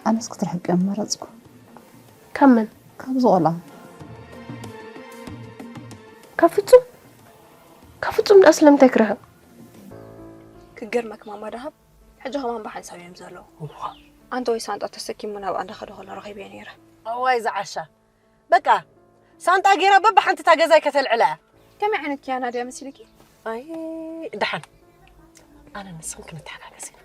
ኣነስ ክትርሕቂ እየ መረፅኩ። ካብ መን? ካብዚ ቆልዓ። ካብ ፍጹም? ካብ ፍጹም ደኣ ስለምንታይ ክርሕቕ? ክገርመክ ማማ ደሃብ፣ ሕጂ ከማን ብሓንሳብ እዮም ዘለዉ። ኣንተ ወይ ሳንጣ ተሰኪሙ ናብኣ እንዳኸደ ከሎ ረኺበዮ ነይረ። እዋይ ዝዓሻ። በቃ ሳንጣ ገይራ በብሓንቲ እታ ገዛይ ከተልዕላ እያ። ከመይ ዓይነት ኪያና ድያ መሲልኪ? ኣይ ደሓን ኣነ ንስኽን ክንተሓጋገዝ ኢና።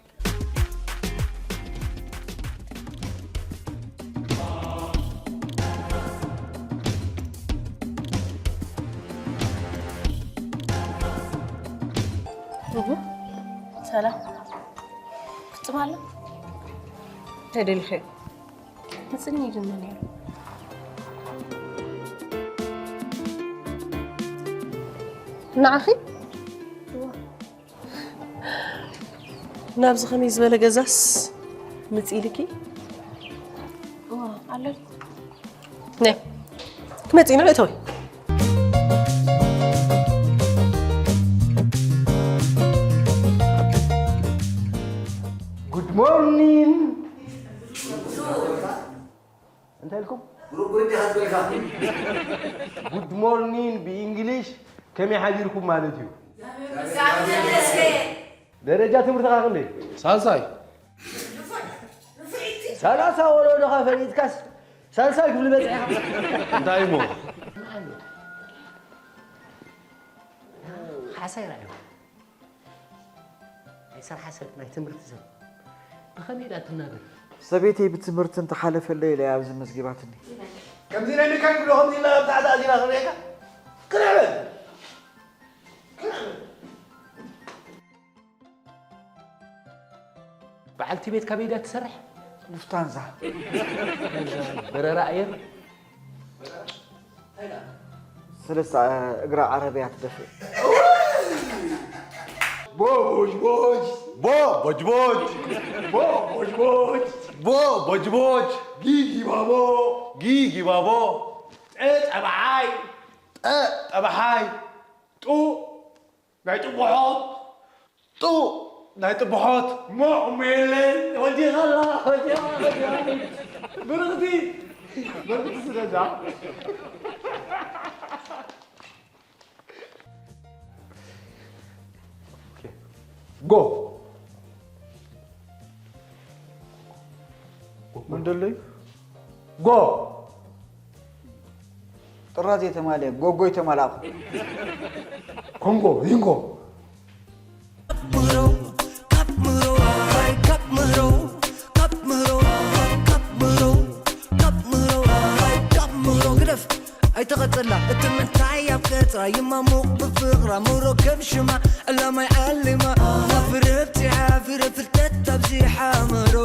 እህ፣ ሰላም ፍጹም ኣሎ። እንታይ ደሊኺ? ንጽኒ ኢሉኒ ነይሩ። ንዓኺ? ናብዚ ከመይ ዝበለ ገዛስ ምጽእ ኢልኪ? እዋ፣ ኣለልኩ። ነይ ክመጽእ ኢና እተዊ። Good morning። እንታይ ኢልኩም? Good morning ብእንግሊሽ ከመይ ሓዲርኩም ማለት እዩ። ደረጃ ትምህርትኻ ክንደይ? ሳልሳይ። ሰላሳ ወለዶኻ ፈሊጥካስ ሳልሳይ ክፍሊ በፂሕኻ። እንታይ እሞ? ሓሳይ ራእዩ። ናይ ስራሕ ሰብ፣ ናይ ትምህርቲ ሰብ ብኸመይ ኢላ ትናገር? ሰበይተይ ብትምህርቲ እንተሓለፈለይ ኢለ እያ ኣብዚ መዝጊባትኒ። ከምዚ ናይ ሚካን ክብሎ ከምዚ ኢላ ኣብ ታሕቲ ኣዚና ክርእየካ። ቅርዕ በል። ቅርዕ በል። በዓልቲ ቤት ካበይ ድያ ትሰርሕ? ሉፍታንዛ። በረራ ኣየር? ስለስተ እግራ ዓረብያ ትደፍእ። ቦ ቦጅ ቦጅ። ቦ ቦጅ ቦጅ። ቦ ቦጅ ቦጅ። ቦ ቦጅ ቦጅ። ጊጊ ባቦ። ጊጊ ባቦ። ጠ ጠባሓይ። ጠ ጠባሓይ። ጡ ናይ ጥቡሖት። ጡ ናይ ጥቡሖት። ሞቕ ሜለን ወዲኻ ኣላ፣ ወዲኻ ኣላ። ብርኽቲ። ብርኽቲ ስለዛ። ጎ። መንደለይ። ጎ። ጥራዝ የተማለ ጎጎ የተማላኹ። ኮንጎ ሪንጎ። ኣይተቐጸላ እቲ ምንታይ ኣብ ቀጽራ ይማሙቕ ብፍቕራ መውሮ ከም ሽማ ዕላማይ ዓሊማ ናፍረ ብጺሓ ፍረ ፍልጠት ኣብዚሓ ምህሮ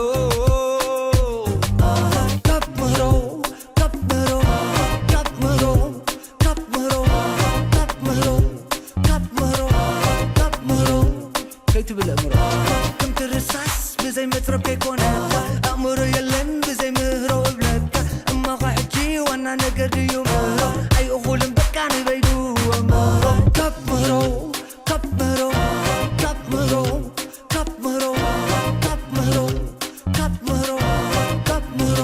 ካብ ምህሮ ካብ ምህሮ ካብ ምህሮ ካብ ምህሮ ካብ ምህሮ ካብ ምህሮ ካብ ምህሮ ከይትብል ኣእምሮ ከምቲ ርሳስ ብዘይ መጽረብ ከይኮነ ኣእምሮ የለን ብዘይ ምህሮ እብለካ እማኻ ሕጂ ዋና ነገር ድዩ ምህሮ ኣይእኹልን በቃ ንበይዱ ኣእምሮ ካብ ምህሮ ካብ ምህሮ ካብ ምህሮ ካብ ምህሮ ካብ ምህሮ ካብ ምህሮ ካብ ምህሮ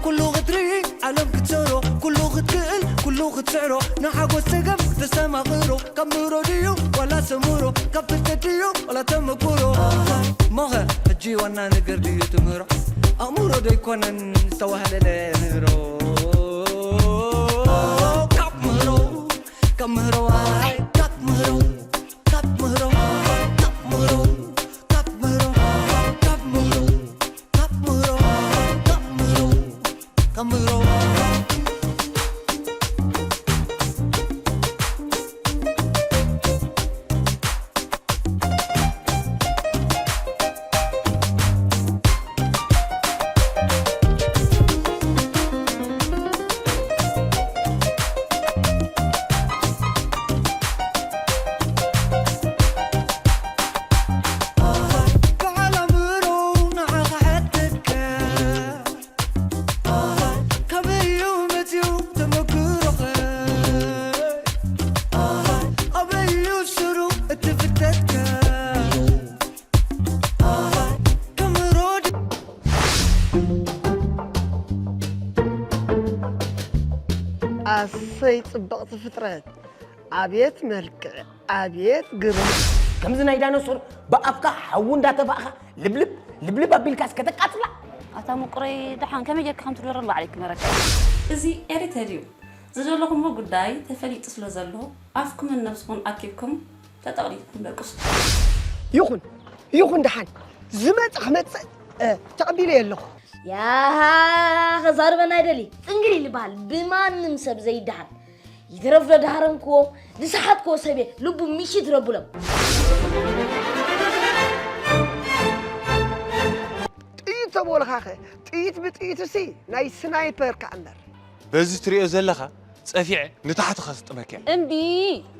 ኩሉ ክትርኢ ዓለም ክትሰሮ ኩሉ ክትክእል ኩሉ ክትስዕሮ ንሓጎስ ጸገም ተስተማቕሮ ካብ ምህሮ ድዩ ዋላ ሰምሮ ካብ ፍልጠት ድዩ ዋላ ተመኩሮ ሞኸ ሕጂ ዋና ነገር ድዩ ትምህሮ ኣእምሮ ዶ ይኮነን ዝተዋህለለ ምህሮ ካብ ምህሮ ካብ ምህሮ ኣይ ካብ ምህሮ ካብ ምህሮ ካብ ምህሮ ካብ ምህሮ ካብ ምህሮ ካብ ምህሮ ካብ ምህሮ ኣሰይ ጽብቕቲ ፍጥረት! ኣብየት መልክዕ! ኣብየት ግርማ! ከምዚ ናይ ዳይኖሶር ብኣፍካ ሓዊ እንዳተፋእኻ ልብልብ ልብልብ ኣቢልካስ ከተቃጽላ። ኣታ ምቁረይ፣ ደሓን ከመይ ጌርካ ከም ትድረር ንባዕለይ ክመረካ። እዚ ኤሪተል እዩ። ዝደለኹሞ ጉዳይ ተፈሊጡ ስለ ዘሎ፣ ኣፍኩምን ነብስኹን ኣኪብኩም ተጠቕሊልኩም ደቅሱ። ይኹን ይኹን፣ ደሓን ዝመጽእ ክመጽእ፣ እ፣ ተቐቢለዮ ኣለኹ። ያሃ፣ ከዛርበና ኣይደሊ። ጽንግሊል ይበሃል፣ ብማንም ሰብ ዘይደሃር። ይትረፍ ዶ ደሃረምክዎ፣ ዝሰሓትክዎ ሰብ እየ፣ ልቡ ምሽት ረብሎም። ጥይት ተበልኻኸ፣ ጥይት ብጥይትሲ ናይ ስናይፐር ከኣ እምበር። በዚ ትሪኦ ዘለኻ ጸፊዐ ንታሕቲ ከስጥመካ እየ። እምቢ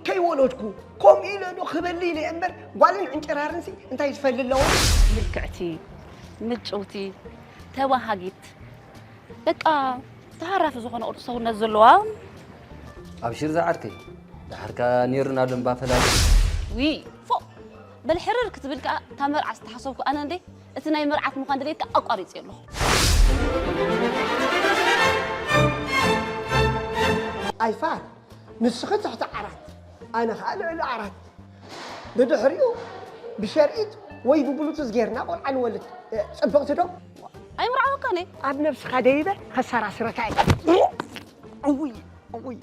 ከይወለድኩ ከምኡ ኢለ ዶ ክበሊ ኢለ እምበር፣ ጓልን ዕንጭራርንሲ እንታይ ዝፈሊ ኣለዎ? ምልክዕቲ ምጭውቲ ተባሃጊት በቃ ተሃራፊ ዝኾነ ቅርጺ ሰውነት ዘለዋ ኣብሽር ዝዓርከይ፣ ደሓርካ ነይሩና ዶ እምባ ፈላሊ። ዊ ፎ በል ሕርር ክትብል ከኣ እታ መርዓ ዝተሓሰብኩ ኣነ እንዴ እቲ ናይ መርዓት ምዃን ድሌትካ ኣቋሪጽ ኣለኹ። ኣይፋል፣ ንስኺ ትሕቲ ዓራት፣ ኣነ ኸኣ ልዕሊ ዓራት። ብድሕሪኡ ብሸርኢት ወይ ብብሉቱዝ ጌርና ቆልዓ ንወልድ። ጽብቕቲ ዶ? ኣይምርዓወካን እየ። ኣብ ነብስኻ ደይበ ከሰራስረካ እየ። እውይ፣ እውይ።